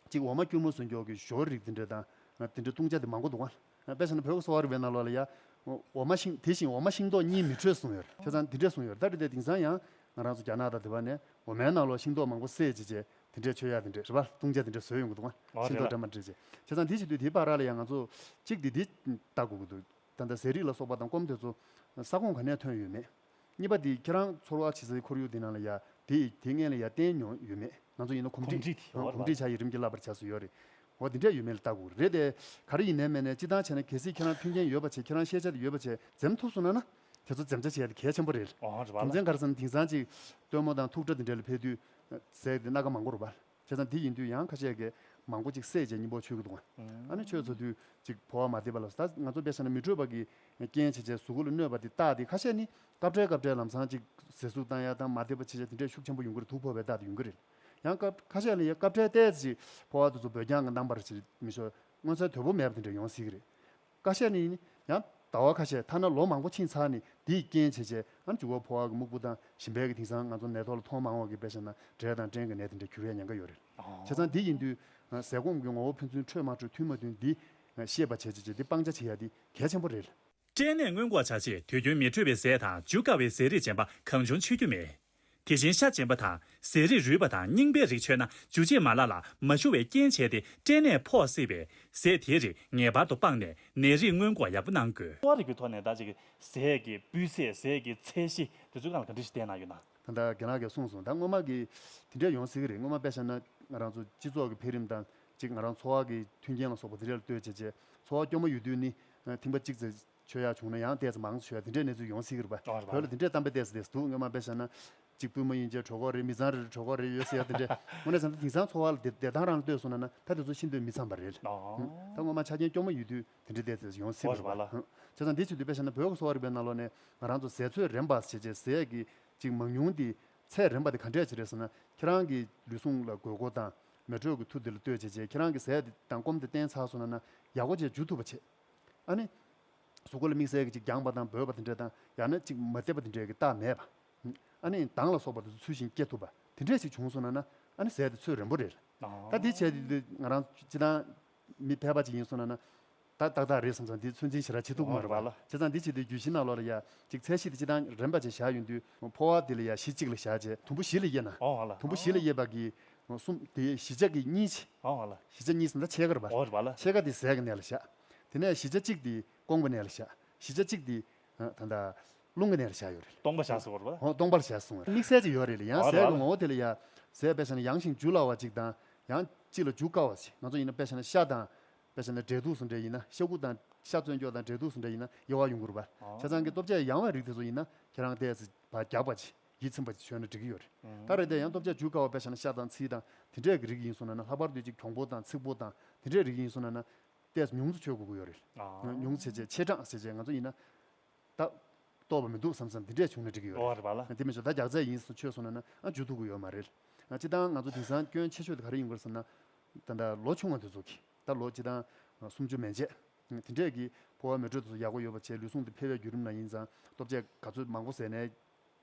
ཅིག་འོ་མ་སྐྱུར་མོ་བཟོ་མཁན་གྱི་ཞོ་རིགས་དེ་འདྲ་དང་། དེ་འདྲ་བཏུང་བྱ་དེ་མང་པོ་འདུག་ག། དཔེ་བཞག་ན་བོད་ཀྱི་གསོ་བ་རིག་པའི་ནང་ལོགས་ལ་ཡ། འོ་མ་ཤིང་། དེ་བཞིན་འོ་མ་ཤིང་ཏོག་གཉིས་མི་འཕྲོད་གསུངས་ཡོད་རེད། བྱས་ཙང་འདི་འདྲས་གསུངས་ཡོད་རེད། ད་རེད་དེ་དེང་སང་ཡང་ང་རང་ཚོ་རྒྱ་ནག་དང་དེ་བ་ནས་འོ་མའི་ནང་ལོགས་ཤིང་ཏོག་མང་པོ་བསྲེས་བྱས་བྱས་དེ་འདྲས་མཆོད་ཡ་དེ་འདྲས་རེད་པ། བཏུང་བྱ་དེ་འདྲས་བཟོས་ཡོང་གི་འདུག་ག། ཨོ་ཤིང་ཏོག་རེད་ལ། འདྲ་མ་འདྲ་བྱས། བྱས་ཙང་དེ་བྱེད་དུས་དེའི་བར་ལ་ཡང་ང་ཚོ་གཅིག་དེ་འདི་ལྟ་དགོས་ཀྱི་འདུག་ད་ལྟ་ཟས་རིགས་ལ་སོགས་པ་དང་སྐོམ་དེ་ཚོ་ས་ཁོངས་ག་ནས་ཐོན་ཡོད་མེད། གཉིས་པ་དེ་ཁྱེད་རང་ཚོར་བ་བྱེད་སའི་ཁོར་ཡུག་དེ་ནང་ལ་ཡ། དེ་དེ་སྔོན་ལ་ཡ་བསྟེན་མྱོང་ཡོད་མེད། ང་ཚོ་ཡིན་ན་གོམས་འདྲིས། གོམས་འདྲིས་དེ། ཨ། གོམས་འདྲིས་བྱ་ཡི་རིམ་གྱིས་བསླབ་པར་བྱ་སྲོལ་ཡོད་རེད། འོ་དེ་འདྲས་ཡོད་མེད་ལ་ལྟ་དགོས་རེད་དེ། ག་རེ་ཡིན་ནའི་མིན་ནའི་སྤྱིར་བཏང་བྱས་ན་གལ་སྲིད་ཁྱེད་རང་མཐུན་རྐྱེན་ཡོད་པ་བྱས། ཁྱེད་རང་ཤེས་བྱ་དེ་ཡོད་པ་བྱས་འཛེམ་ཐུབ་སོང་ན་ན། དེ་ཚོ་འཛེམ་བྱ་བྱེད་ཡ་དེ་གལ་ཆེན་པོ་རེད། ཨོ་རེད་པ་ལ། རྒྱུ་མཚན་ག་རེ་ཟེར་ན་དེང་སང་ཅིག་སྟོན་མོ་དང་ཐུག་སྒྲ་དེ་འདྲས་ལ་ཕེབས་དུས་ཟས་དེ་སྣ་ཁ་མང་པོ་རེད་པ། བྱས་ཙང་དེ་ཡིན་དུས་ཡང་ཁ་ཤས་ཀྱིས་མང་པོ་ཅིག་བསྲེས་བྱས་གཉིས་པོ་མཆོད་ཀྱི་འདུག་ག། ཨ་ནི་མཆོད་ཚར་དུས་ཅིག་ཕོ་བ་མ་བདེ་བ་ལ། ད་ང་ཚོ་དཔེ་བཞག་ན་མི་འཕྲོད་པ་གི་རྐྱེན་བྱས་བྱས་གཟུགས་པོ་ལ་གནོད་པ་དེ་རྟགས་དེ་ཁ་ཤས་ནི་སྐབས་འཕྲལ་སྐབས་འཕྲལ་ལམ་སང་ཅིག་ཟས་ཟུག་བཏང་ཡ་དང་མ་བདེ་བ་བྱེད་བྱས་དེ་འདྲས་ཤུགས་ཆེན་པོ་ཡོང་གི་རེད། དུག་ཕོག་པའི་རྟགས་དེ་ཡོང་གི་རེད། ཡང་སྐབས་ཁ་ཤས་ལ་ཡ་སྐབས་འཕྲལ་ཏོག་ཙམ་ཅིག་ཕོ་བ་དེ་ཚོ་འབོལ་རྐྱང་གི་རྣམ་པར་ཅིག་མི་ཤོར། མངོན་གསལ་དོད་པོ་མེད་པ་དེ་འདྲས་ཡོང་སྲིད་ཀྱི་རེད། ཁ་ཤས་ནི་ཡང་ཟླ་བ་ཁ་ཤས། ཐ་ན་ལོ་མང་པོ་ཕྱིན་ཚར་ནས་དེའི་རྐྱེན་བྱས་བྱས། ཨ་ནི་མཇུག་ག་ཕོ་བ་གི་སྨུག་པོ་དང་ཞིམ་པའི་གི་དེང་སང་ང་ཚོ་ནད་ཐོག་ལ་མཐོང་མང་བ་གི་དཔེ་བཞག་ན་འབྲས་དང་སྐྲན་གི་ནད་དེ་འདྲ་འགྱུར་ཡ་ཉེན་ཁ་ཡོད་རེད། ཨོ། བྱས་ཙང་དེ་ཡིན་དུས་ཟས་སྐོམ་གི་ངོ་བོ་ཕན་ཚུན་འཕྲོད་མ་འཕྲོད་མཐུན་མ་མཐུན་འདི་ཤེས་པ་བྱས་བྱས་བྱས་འདི་སྤང་བྱ་བྱེད་ཡ་འདི་གལ་ཆེན་པོ་རེད། སྐྲན་ནད་སྔོན་འགོག་བྱ་ཆེད་དུས་རྒྱུན་མི་འཕྲོད་པའི་ཟས་དང་འཇུ་དཀའ་བའི་ཟས་རིགས་གཞན་པ་གང་བྱུང་མཆོད་རྒྱུ་མེད། དེ་བཞིན་ཤ་རྗེན་པ་དང་ཟས་རིགས་རུལ་བ་དང་རྙིང་པའི་རིགས་མཆོད་ན་འཇུ་བྱེད་མ་ལག་ལ་མ་ཞུ་བའི་རྐྱེན་བྱས་ཏེ་སྐྲན་ནད་ཕོག་སྲིད་པས། ཟས་དེའི་རིགས་ངེས་པར་དུ་སྤངས་ནས་ནད་རིགས་སྔོན་འགོག་ཡག་པོ་གནང་དགོས། གསོ་བ་རིག་པའི་ཐོག་ནས་ད་ཅིག་ཟས་ཀྱི་སྤུས་ཚད། ཟས་ཀྱི་ཚད་གཞི་དེ་ཚོའི་སྒང་ལ་ག་འདྲ་ཞིག་བལྟས་གནང་ཡོད་ན། ད་ལྟ་རྒན་ལགས་ཀྱིས་གསུངས་སོང་། ད་སྔོན་མ་གི་དེ་འདྲས་ཡོང་སྲིད་ཀྱི་རེད། སྔོན་མ་དཔེ་བཞག་ན་ང་རང་ཚོ་སྤྱི་ཚོགས་ཀྱི་འཕེལ་རིམ་དང་ཅིག་ང་རང་ཚོ་བ་གི་མཐུན་རྐྱེན་ལ་སོགས་པ་དེ་འདྲས་ལ་ལྟོས་བྱས་བྱས། ཚོ་བ་སྐྱོ་མོ་ཡོད་དུས་ནི་ཐེངས་པ་གཅིག་ཙམ་མཆོད་ཡག་བྱུང་ན་ཡང་ཏོག་ཙམ་མང་ཙམ་མཆོད་ཡག་དེ་འདྲའི་གནས་ཚུལ་ཡོང་སྲིད་ཀྱི་རེད་པ། ཨོ་རེད་པ། བོད་ལ་དེ་འདྲའི་གཏམ་དཔེ་ཏོག་ཙམ་ཏོག་ཙམ་འདུག་སྔོན་མ་དཔེ་བཞག་ན་གཅིག་པུས་མོ་ཡིན་ཅེས་གྲོད་ཁོག་རེད། མི་ཚང་རེད་གྲོད་ཁོག་རེད་ཡོད་ཟེར་ཡག་དེ་འདྲ། དངོས་གནས་བྱས་ན་དེང་སང་འཚོ་བ་ལ་བདེ་བདེ་ཐང་རང་ལ་ལྟོས་སོང་ན་ན་ད་དེ་ཚོ་ཤིན་ཏུ་མི་འཚམ་པ་རེད། ཨོ། ད་སྔོན་མ་ཆ་རྐྱེན་སྐྱོ་མོ་ཡོད་དུས་དེ་འདྲའི་ཏོག་ཙམ་ཡོང་སྲིད་ཀྱི་རེད་པ། ཨོ་རེད་པ་ལ། བྱས་ཙང་འདི་བྱེད་དུས་དཔེ་བཞག་ན་བོད་ཀྱི་གསོ་བ་རིག་པའི་ནང་ལོགས་ནས་ང་རང་ཚོ་ཟས་ཚོད་རན་པ་བྱས་བྱས། ཟས་ཀྱི་ཅིག་མང་ཉུང་དེ་ཚད་རན་པ་དེ་ག་འདྲས་ཅིག་རེད་ཟེར་ན། ཁྱེད་རང་གི་ལུས་ཟུངས་ལ་དགོས་མཁོ་དང་མེ་དྲོད་ཀྱི་མཐུ་དེ་ལ་ལྟོས་བྱས་བྱས། ཁྱེད་རང་གི་ཟས་དེ་དང་སྐོམ་དེ་བསྟེན་ཚར་སོང་ན་ན་ཡག་པོ་བྱས་འཇུ་ཐུབ་པ་བྱེད། ཨ་ནི། གཟུགས་པོ་ལ་དམིགས་བསལ་གྱི་ཅིག་རྒྱངས་པ་དང་འབོལ་བ་དེ་འདྲ་དང་། ཡང་ན་ཅིག་མ་བདེ་བ་དེ་འདྲའི་གི་རྟགས་མེད་པ། ཨ་ནི་མདངས་ལ་སོགས་པ་དེ་ཚོ་ཚུལ་བཞིན་སྐྱེ་ཐུབ་པ་དེ་འདྲས་ཅིག་བྱུང་སོང་ན་ན། ཨ་ནི་ཟས་དེ་ཚོད་རན་པོ་རེད། ཨ། ད་འདི་བྱས་དུས་ང་རང་སྤྱིར་བཏང་མི་ཕལ་པ་ཅིག་ཡིན་སོང་ན་ན། ད་ཏག་ཏག་རེད་བསམ་སོང་། འདི་ཚོད་འཛིན་ཞེ་དྲག་བྱེད་ཐུབ་ཀྱི་མ་རེད་པ། ཨོ་རེད་པ་ལ། བྱས་ཙང་འདི་བྱེད་དུས་རྒྱུད་བཞི་ནང་ལོགས་ལ་ཡ་ཅིག་ཚད་གཞི་དེ་སྤྱིར་བཏང་རན་པ་ཅིག་བཞག་ཡོང་དུས། ཕོ་བ་དེ་ལ་ཡ་བཞི་གཅིག་ལ་བཞག་བྱས་དུམ་བུ་བཞི་ལ་དབྱེ་ན། ཨོ་ལ། དུམ་བུ་བཞི་ལ་དབྱེ་བ་གི་གསུམ་དེ་བཞི་ཆ་གི་གཉིས་བྱས། ཨོ་ལ། བཞི་ཆ་གཉིས་ཟེར་ན་ད་ཕྱེད་ཀ་རེད་པ། ཨོ་རེད་པ་ལ། ཕྱེད་ཀ་དེ་ཟས་ཀྱི་གནས་ལ་བཞག་དེ་ནས་བཞི་ཆ་གཅིག་དེ་སྐོམ་གྱི་གནས་ལ་བཞག་བཞི་ཆ་གཅིག་དེ་ད་ལྟ་རླུང་གི་གནས་ལ་བཞག་ཡོད་རེད། སྟོང་པ་བཞག་ཟེར་བ་རེད་པ། ཨོ། སྟོང་པར་བཞག་གསུངས་པ་རེད། དམིགས་བསལ་ཅིག་ཡོད་རེད་ལ། ཡང་ཨོ་རེད་པ་ལ། ཟས་ཀྱི་ངོ་བོ་དེ་ལ་ཡ་ཟས་དཔེ་བཞག་ན་ཡང་ཞིང་འཇུ་སླ་བ་ཅིག་དང་། ཡང་ཅིག་ལ་འཇུ་དཀའ་བ་ཅིག་ང་ཚོ་ཡིན་ན་དཔེ་བཞག་ན་ཤ་དང་། དཔེ་བཞག་ན་འབྲས་ཐུག་སོགས་འདྲ་ཡིན་ན་ཤ་ཁུ་དང་ ཤ་བཙོས་འཇོག་དང་འབྲས་ཐུག་སུ་འདྲ་ཡིན་ན་ཡོ་བ་ཡོང་གི་རེད་པ། ཨ། བྱས་ཙང་གི་ལྟོ་ཆས་ཡང་བའི་རིགས་དེ་ཚོ་ཡིན་ན་ཁྱེད་རང་ཏོག་ཙམ་ཕར་རྒྱགས་པ་ཅིག་ཡིད་ཚིམ་པ་ཅིག་མཆོད་ན་འགྲིག་གི་ཡོད་རེད། ད་རེས་དེ་ཡང་ལྟོ་ཆས་འཇུ་དཀའ་བ་དཔེ་བཞག་ན་ཤ་དང་ཚིལ་དང་དེ་འདྲས་ཀྱི་རིགས་ཡིན་སོང་ན་ན། ལྷག་པར་དུ་ཅིག་གྱོང་པོ་དང་ཚིག་པོ་དང་དེ་འདྲས་རིགས་ཡིན་སོང་ན་ན་ཏོག་ཙམ་ཉུང་ཙམ་མཆོད་དགོས་ཀྱི་ཡོད་རེད། ཨ། ཉུང་ཙམ་བྱས་བྱས་ཆེ་གྲངས་བྱས་བྱས་ང་ཚོ་ཡིན་ན་ད་ལྟོགས་པ་མི་འདུག་བསམ་བསམ་དེ་འདྲས་བྱུང་ན་འགྲིག་གི་ཡོད་རེད། ཨོ་རེད་པ་ལ། དེ་མིན་ཞོག་ད་རྒྱགས་ཚད་ཡིན་སོང་མཆོད་སོང་ན་ན་ཨ་འཇུ་ཐུབ་ཀྱི་ཡོད་མ་རེད། ཨ། སྤྱིར་བཏང་ང་ཚོ་དེང་སང་སྐྱོན་ཆེ་ཤོས་དེ་ག་རེ་ཡིན་དགོས་ཟེར་ན། ད་ལྟ་ལོ་ཆུང་བ་དེ་ཚོ་གི་ད་ལོ་སྤྱིར་བཏང་སུམ་ཅུ་མན་ཆད་དེ་འདྲས་ཀྱི་ཕོ་བ་མེ་དྲོད་དེ་ཚོ་ཡག་པོ་ཡོད་པ་བྱས། ལུས་ཟུངས་དེ་འཕེལ་བའི་བརྒྱུད་རིམ་ནང་ཡིན་ཙང་ལྟོ་ཆས་ག་ཚོད་མང་པོ་ཟས་ནའི་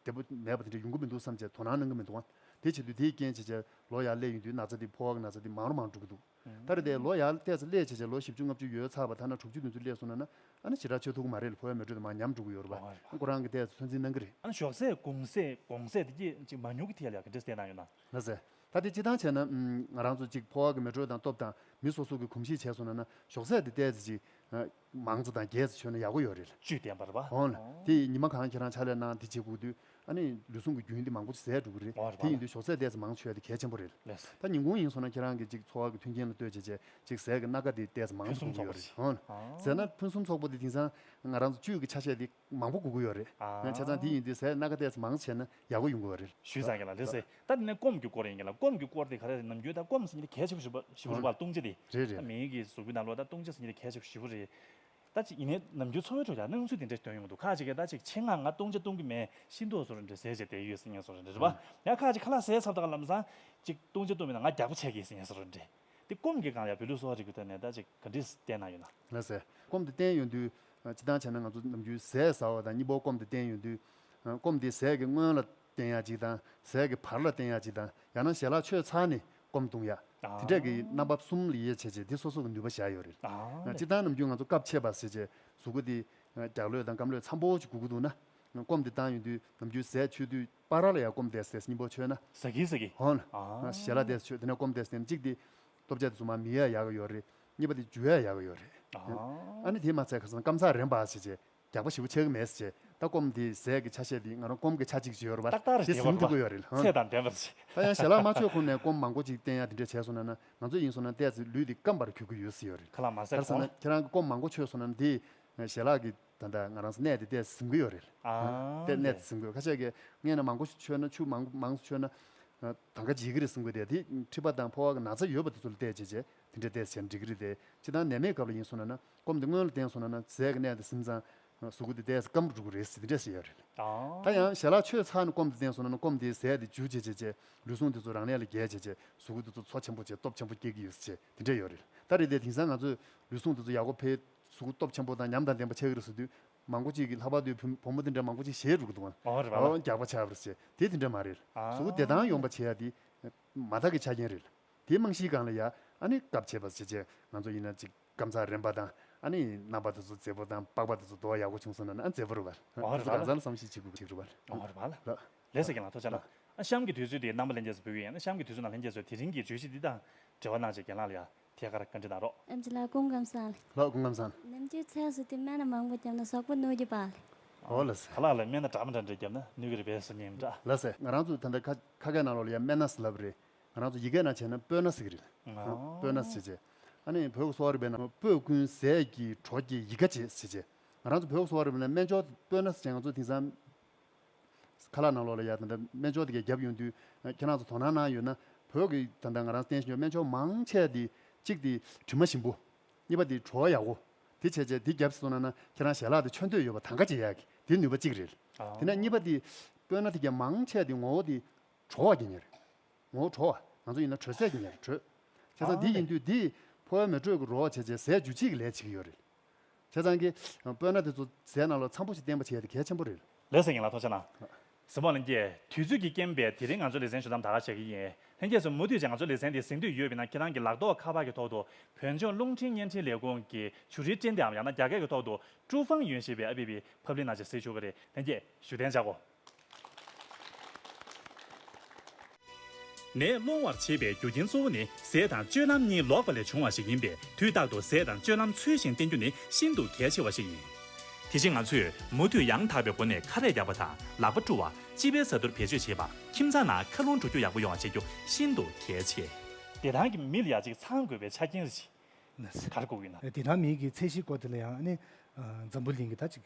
བདེ་པོ་མེད་པ་དེ་འདྲ་ཡོང་གི་མི་འདུག་བསམ་བྱས་དོ་སྣང་གནང་གི་མི་འདུག་ཨ། དེ་བྱེད་དུས་དེའི་རྐྱེན་བྱས་བྱས་ལོ་ཡར་སླེབས་ཡོང་དུས་ན་ཚ་དེ་ཕོ་བ་གི་ན་ཚ་དེ་མང་རུ་མང་རུ་འགྲོ་གི་འདུག་ད་རེས་དེ་ལོ་ཡར་ཏོག་ཙམ་སླེབས་བྱས་བྱས་ལོ་བཞི་བཅུ་ལྔ་བཅུ་ཡོལ་ཚར་བ་ཐ་ན་དྲུག་ཅུ་བདུན་ཅུ་སླེབས་སོང་ན་ན་ཨ་ནི་ཞེ་དྲག་མཆོད་ཐུབ་ཀྱི་མ་རེད་ལ། ཕོ་བའི་མེ་དྲོད་དེ་མར་ཉམས་འགྲོ་གི་ཡོད་རེད་པ། ཨ་ནི་ཁོ་རང་གི་ཏོག་ཙམ་ཚོད་འཛིན་གནང་གི་རེད། ཨ་ནི་ཞོགས་ཟས་གུང་ཟས་གུང་ཟས་དེ་གྱིས་ཅིག་མ་ཉུང་གི་ཐད་ལ་ཡ་ག་འདྲས་བལྟས་གནང་ཡོད་ན། ལགས་སེ། ད་དེ་སྤྱིར་བཏང་བྱས་ན་ཨམ། ང་རང་ཚོ་ཅིག་ཕོ་བ་གི་མེ་དྲོད་དང་སྟོབས་དང་མི་སོ་སོ་གི་གོམས་གཤིས་བྱས་སོང་ན་ན་ཞོགས་ཟས་དེ་ཏོག་ཙམ་ཅིག་ཨ། མང་ཙམ་དང་རྒྱས་ཙམ་མཆོད་ན་ཡག་པོ་ཡོད་རེད། བཅུད་ལྡན་པ་རེད་པ། འོང་ལ། ཨོ། དེ་ཉི་མ་གང་ཁྱེད་རང་ཕྱག་ལས་གནང་དེ་བྱེད་དགོས་དུས་ཨ་ནི་ལུས་ཟུངས་ཀྱི་རྒྱུན་དེ་མང་པོ་ཅིག་ཟད་འགྲོ་གི་རེད། ཨོ་རེད་པ། དེ་ཡིན་དུས་ཞོགས་ཟས་ཏོག་ཙམ་མང་ཙམ་མཆོད་ཡ་དེ་གལ་ཆེན་པོ་རེད། ལགས་སེ། ད་ཉིན་གུང་ཡིན་སོང་ན་ཁྱེད་རང་གི་ཅིག་འཚོ་བ་གི་མཐུན་རྐྱེན་ལ་ལྟོས་བྱས་བྱས་ཅིག་ཟས་ཀྱི་སྣ་ཁ་དེ་ཏོག་ཙམ་མང་ཙམ་དགོས་ཀྱི་ཡོད་རེད། ཕུན་སུམ་ཚོགས་པ་ཞིག། འོང་ལ། ཨ། ཟས་སྣ་ཕུན་སུམ་ཚོགས་པོ་དེ་དེང་སང་ང་རང་ཚོ་བཅུད་ཀྱི་ཆ་ཤས་དེ་མང་པོ་དགོས་ཀྱི་ཡོད་རེད། ཨ། བྱས་ཙང་དེ་ཡིན་དུས་ཟས་སྣ་ཁ་ཏོག་ཙམ་མང་ཙམ་བྱས་ན་ཡག་པོ་ཡོང་གི་ཡོད་རེད། ཞུས་ཙང་གི་ལ་ལགས་སེ། ད་དེ་ནས་སྐོམ་གྱི་སྐོར་ཡིན་གྱི་ལ། སྐོམ་གྱི་སྐོར་དེ་ག་རེ་རེད། ནམ་རྒྱུན་ད་སྐོམ་ཟེར་མཁན་དེ་གལ་ཆེན་པོ་ཞེ་པོ་ཞེ་པོ་རེད་པ། ལྟུང་བྱེད་དེ། རེད་རེད། ད་མིའི་གི་གཟུགས་པོའི་ནང་ལོགས་ད་ལྟུང་བྱེད་ཟེར་མཁན་དེ་གལ་ཆེན་པོ་ཞེ་པོ་རེད། ད་ཅིག་ཡིན་ནའི་ནམ་རྒྱུན་འཚོ་བའི་ཁྲོད་ཀྱང་སྣང་ཚུལ་དེ་འདྲ་སྟོན་ཡོང་གི་འདུག་ཁ་ཅིག་གིས་ད་ཅིག་ཆེད་མངགས་ང་ལྟུང་བྱེད་ལྟུང་གི་མེད། ཤིན་ཏུ་བཟོ་འདྲ་ཟས་བྱས་བསྡད་ཡོད་ཟེར་མཁན་བཟོ་འདྲ་རེད་པ། ཡང་ཁ་ཅིག་ཁ་ལག་ཟས་ཚར་དུས་ལམ་སང་ཅིག་ལྟུང་བྱེད་ལྟུང་མེད་ན་ང་རྒྱགས་པ་བྱེད་ཀྱི་ཡིན་ཟེར་མཁན་བཟོ་འདྲ་རེད། དེ་སྐོམ་གྱི་སྒང་ལ་ཡང་བོད་ལུགས་གསོ་བ་རིག་པའི་ཐོག་ནས་ད་ཅིག་ག་འདྲས་བསྟན་གནང་ཡོད་ན། ལགས་སེ། སྐོམ་དེ་བསྟན་ཡོང་དུས་སྤྱིར་བཏང་བྱས་ན་ང་ཚོ་ནམ་རྒྱུན་ཟས་ཟ་བ་དང་གཉིས་པོ་སྐོམ་དེ་བསྟན་ཡོང་དུས་སྐོམ་དེ་ཟས་ཀྱི་སྔོན་ལ་བསྟེན་ཡ་གཅིག་དང་ཟས་ཀྱི་བར་ལ་བསྟེན་ཡ་གཅིག་དང་ཡང་ན་ཞལ་ལག་མཆོད་ཚར་ནས་སྐོམ་བཏུང་ཡ། ཨ། དེ་འདྲས་ཀྱི་རྣམ་པ་གསུམ་ལ་དབྱེ་བྱས་བྱས་དེ་སོ་སོ་གི་ནུས་པ་བཞག་ཡོད་རེད། ཨ། སྤྱིར་བཏང་ནམ་རྒྱུན་ང་ཚོ་སྐབས་ཕྱེད་པ་ཟེར་བྱས་གཟུགས་པོ་དེ་རྒྱགས་ལོས་དང་སྐམ་ལོས་འཚམ་པོ་ཅིག་དགོས་ཀྱི་འདུག་ན། སྐོམ་དེ་བཏང་ཡོང་དུས་ནམ་རྒྱུན་ཟས་མཆོད་དུས་བར་ལ་ཡང་སྐོམ་དེ་ཟས་གཉིས་པོ་མཆོད་ན། ཟ་གི་ཟ་གི། འོང་ལ། ཨ། ཞལ་ལག་དེ་མཆོད་དེ་ནས་སྐོམ་དེ་ཟས་གཅིག་དེ་ལྟོ་ཆས་དེ་ཚོ་མར་མི་གཡར་ཡག་གི་ཡོད་རེད། གཉིས་པ་དེ་འཇུ་ཡག་ཡག་གི་ཡོད་རེད། ཨ། ཨ་ནི་དེ་མ་ཚད་ཁ་སང་སྐམ་ཚགས་རན་པ་ཟེར་བྱས། རྒྱགས་པ་ཞེ་པོ་ཆགས་ཀྱི་མེད་ཟེར་བྱས། ད་སྐོམ་དེ་ཟས་ཀྱི་ཆ་ཤས་དེ་ང་རང་སྐོམ་གྱི་ཆ་གཅིག་ཅིག་ཡོད་རེད་པ། ཏག་ཏག་རེད། དེ་ཟིན་ཐུབ་ཀྱི་ཡོད་རེད། ཧང་། ཚད་དང་ལྡན་པ་རེད། ད་ཡང་ཞལ་ལག་མ་མཆོད་གོང་ནས་སྐོམ་མང་པོ་ཅིག་བསྟེན་ཡ་དེ་འདྲ་བྱས་སོང་ན་ན་ང་ཚོ་ཡིན་སོང་ན་ཏོག་ཙམ་ལུས་དེ་སྐམ་པར་གྱུར་གྱི་ཡོད་ཟེར་ཡོད་རེད། ཁ་ལག་མ་ཟས་གོང་། ད་ཟེར་ན་ཁྱེད་རང་གི་སྐོམ་མང་པོ་མཆོད་སོང་ན་ན་དེ་ཞལ་ལག་གི་ད་ལྟ་ང་རང་ཚོ་གནས་དེ་ཏོག་ཙམ་ཟིན་གྱི་ཡོད་རེད། ཨ། ཏོག་ཙམ་གནས་དེ་ཟིན་གྱི་ཡོད། ཁ་ཤས་ཀྱིས་སྔོན་ན་མང་པོ་མཆོད་ན་ཆུ་མང་མང་མཆོད་ན་དང་ག་བརྗེད་ཀྱི་རེད་གསུང་གི་རེད། དེ་མཁྲིས་པ་དང་ཕོ་བ་གི་ན་ཚ་ཡོད་པ་དེ་ཚོ་ལ་བལྟས་བྱས་བྱས། དེ་འདྲ་ཏོག་ཙམ་བྱས་ན་འགྲིག་གི་རེད་དེ། སྤྱིར་བཏང་ནད་མེད་སྐབས་ལ་ཡིན་སོང་ན་ན་སྐོམ་དེ་སྔོན་ལ་བསྟེན་སོང་ན་ན་ཟས་ཀྱི་གནས་དེ་ཟིན་ཙང་གཟུགས་པོ་དེ་ཏོག་ཙམ་སྐམ་རུ་འགྲོ་གི་རེད་ཟེར་དེ་འདྲ་ཟེར་ཡོད་རེད། ཨ། ད་ཡང་ཞལ་ལག་མཆོད་ཚར་ནས་སྐོམ་དེ་བསྟེན་སོང་ན་ན་སྐོམ་དེ་ཟས་དེ་འཇུ་བྱས་བྱས་བྱས་ལུས་ཟུངས་དེ་ཚོ་རང་ལས་ལ་རྒྱས་བྱས་བྱས་གཟུགས་པོ་དེ་ཚོ་ཚོ་ཆེན་པོ་བྱས་སྟོབས་ཆེན་པོ་སྐྱེ་གི་ཡོད་ཟེར་བྱས་དེ་འདྲ་ཡོད་རེད། ད་རེད་དེ་དེང་སང་ང་ཚོས་ལུས་ཟུངས་དེ་ཚོ་ཡག་པོ་འཕེལ་གཟུགས་པོ་སྟོབས་ཆེན་པོ་དང་ཉམས་དང་ལྡན་པ་ཆགས་ཀྱི་རེད་ཟེར་དུས་མང་པོ་ཅིག་གིས་ལྷག་པར་དུ་བུ་བུ་མོ་དེ་འདྲ་མང་པོ་ཅིག་ཞེད་འགྲོ་གི་འདུག་ཨ། ཨོ་རེད་པ། ཨོ་རྒྱགས་པ་ཆགས་པ་རེད་ཟེར་དེ་དེ་འདྲ་མ་རེད། ཨ། གཟུགས་པོ་བདེ་ཐང་ཡོང་པ་བྱེད་ཡ་དེ་མ་མཐའ་གི་ཆ་རྐྱེན་རེད། དེའི་རྨང་གཞིའི་སྒང་ལ་ཡ་ཨ་ནི་སྐབས་ཕྱེད་པ་བྱས་བྱས་ང་ཚོ་ཡིན་ན་ཅིག་སྐམ་ཚགས་རན་པ་དང་ཨ་ནི་རྣམ་པ་དེ་ཚོ་མཛེས་པོ་དང་པགས་པ་དེ་ཚོ་རྡོ་ཡག་པོ་བྱུང་སོང་ན་ན་ཨ་མཛེས་པོ་རེད་པ། ཨོ་རེད་པ་ལ། ལ་ལ་བསམ་ཤེས་བྱེད་དགོས་བྱེད་དགོས་པ། ཨོ་རེད་པ་ལ། ལ། ལགས་སེ། རྒན་ལགས་ཐུགས་རྗེ་གནང་། ཨ་གཤམ་གྱི་དུས་ཚོད་དེ་རྣམ་པ་ལྷན་རྒྱས་ཚོ་ཕུལ་གྱི་ཡིན། ཨ་གཤམ་གྱི་དུས་ཚོད་ནང་ལྷན་རྒྱས་ཚོས་དེ་རིང་གི་བརྗོད་གཞི་འདི་དང་འབྲེལ་བ་གནང་བྱས་རྒན་ལགས་ལ་ཡ་ཐད་ཀར་བཀའ་འདྲི་གནང་རོགས། ཨེམ་ཆི་ལགས་སྐུ་ཁམས་བཟང་། ལགས་སྐུ་ཁམས་བཟང་། ནམ་རྒྱུན་ཚལ་སུ་དེ་སྨན་སྣ་མང་པོ་བརྒྱབ་ན་གཟུགས་པོ་ནུར་གྱི་པ་ལགས། ཨོ་ལགས་སེ། ཁ་ལག་ལ་སྨན་སྣ་འདྲ་མི་འདྲ་འདྲ་བརྒྱབ་ན་ནུར་གྱི་རེད་པས་སུ་ཉིན་འདྲ། ལགས་སེ། ང་རང་ཚོ་ད་ལྟ་ཁ་ཁ་སྐད་ནང་ལོགས་ལ་ཡ་སྨན་སྣ་ཟེར་ལབ་རེད། ང་རང་ཚོ་ཡི་གེ་ནང་བྱས་ན་སྤོས་སྣ་ཟེར་གྱི་རེད། ཨ། སྤོས་སྣ་ཟེར་བྱས། ཨ་ནི་བོད་ཀྱི་གསོ་བ་རིག་པའི་ནང་སྤོས་ཀུན་ཟས་ཀྱི་གྲོགས་ཀྱི་ཡི་ག་བྱེད་ཟེར་བྱས། ང་རང་ཚོ་བོད་ཀྱི་གསོ་བ་རིག་པའི་ནང་སྨན་སྦྱོར་སྤོས་སྣ་ཟེར་བྱས་ང་ཚོ་དེང་སང་ཁ་ལག་ནང་ལོགས་ལ་ཡ་ད་ལྟ་སྨན་སྦྱོར་དེ་གས་བརྒྱབ་ཡོང་དུས་ཁྱེད་རང་ཚོ་དོ་སྣང་གནང་ཡོད་ན་བོད་ཀྱི་ད་ལྟ་ང་རང་བསྟེན་བཞིན་ཡོད་སྨན་སྦྱོར་མང་ཆེ་དེ་གཅིག་དེ་དྲི་མ་ཞིམ་པོ། གཉིས་པ་དེ་བྲོ་བ་ཡག་པོ། དེ་བྱས་བྱས་དེ་བརྒྱབ་སོང་ན་ན་ཁྱེད་རང་ཞལ་ལག་དེ་མཆོད་འདོད་ཡོད་པ་དང་ག་བྱེད་ཡག་གི་དེ་ནུས་པ་གཅིག་རེད། ཨ། དེ་ནས་གཉིས་པ་དེ་སྤོས་སྣ་དེ་གས་མང་ཆེ་དེ་ངོ་བོ་དེ་བྲོ་བ་གི་ཉེར། ངོ་བོ་བྲོ་བ། ང་ཚོ་ཡིན་ན་དྲོད་ཟས་ཀྱི་ཉེར་དྲོད། བྱས་ཙང་འདི་ཡིན་དུས་འདིས་ཕོ་བའི་མེ་དྲོད་ཀྱི་རོ་བ་བྱས་བྱས་ཟས་འཇུ་བྱེད་ཀྱི་ལས་བྱེད་ཀྱི་ཡོད་རེད། བྱས་ཙང་གི་སྤོས་སྣ་དེ་ཚོ་ཟས་ནང་ལ་འཚམ་པོ་ཞིག་བསྟེན་པ་བྱས་ཏེ་གལ་ཆེན་པོ་རེད། ལགས་སེ། རྒན་ལགས་ཐུགས་རྗེ་གནང་། གཟིགས་མོ་ལྷན་རྒྱས། དུས་ཚོད་ཀྱི་རྐྱེན་པས་དེ་རིང་ང་ཚོའི་ལེ་ཚན་ཞུ་མཚམས་ད་ག་བྱེད་ཀྱི་ཡིན། ལྷན་རྒྱས་ཚོ་མུ་མཐུད་བྱས་ང་ཚོའི་ལེ་ཚན་དེ་གཟིགས་འདོད་ཡོད་པ་ཡིན་ན་ཁྱེད་རང་གི་ལག་ཐོགས་ཁ་པར་གྱི་ཐོག་ཏུ་བོད་ལྗོངས་རླུང་འཕྲིན་བརྙན་འཕྲིན་ལས་ཁུངས་ཀྱི་བརྒྱུད་རིམ་སྤྲད་དེའམ་ཡང་ན་རྒྱ་སྐད་ཀྱི་ཐོག་ཏུ་ཀྲུའུ་ཧྥང་ཡོན་ཞེས་པའི་ཨ་པི་པི་ཕབ་ལེན་གནང་བྱས་གཟིགས་ཆོག་གི་རེད། ལྷན་རྒྱས་བཞུགས་གདན་འཇགས་གོ། ནད་སློང་བར་བྱེད་པའི་རྒྱུ་རྐྱེན་གཙོ་བོ་ནི་ཟས་དང་སྤྱོད་ལམ་གཉིས་ལོག་པ་ལས་བྱུང་བ་ཞིག་ཡིན་པས། དུས་རྟག་ཏུ་ཟས་དང་སྤྱོད་ལམ་ཚུལ་བཞིན་བསྟེན་རྒྱུ་ནི་ཤིན་ཏུ་གལ་ཆེ་བ་ཞིག་ཡིན། དེ་བཞིན་ང་ཚོས་མུ་མཐུད་ཡང་དག་པའི་སྒོ་ནས་ཁ་རས་རྒྱག་པ་དང་ལག་པ་བཀྲུ་བ། སྤྱི་པའི་བཟའ་བཏུང་བེད་སྤྱོད་བྱེད་པ། ཁྱིམ་ཚང་ནང་མཁའ་རླུང་འགྲོ་རྒྱུ་ཡག་པོ་ཡོང་བ་བྱེད་རྒྱུ་ཤིན་ཏུ་གལ་ཆེ། བདེ་ཐང་གི་མི་ལ་ཡ་གཅིག་ཚང་དགོས་པའི་ཆ་རྐྱེན་རེ་ཞིག་ག་རེ་གོ་གི་ཡིན་ན། དེ་དང་མིན་གྱི་ཚད་གཞིའི་སྐོར་དེ་ལ་ཡང་ཨ་ནི་འཛམ་བུ་གླིང་གི་ད་ཅིག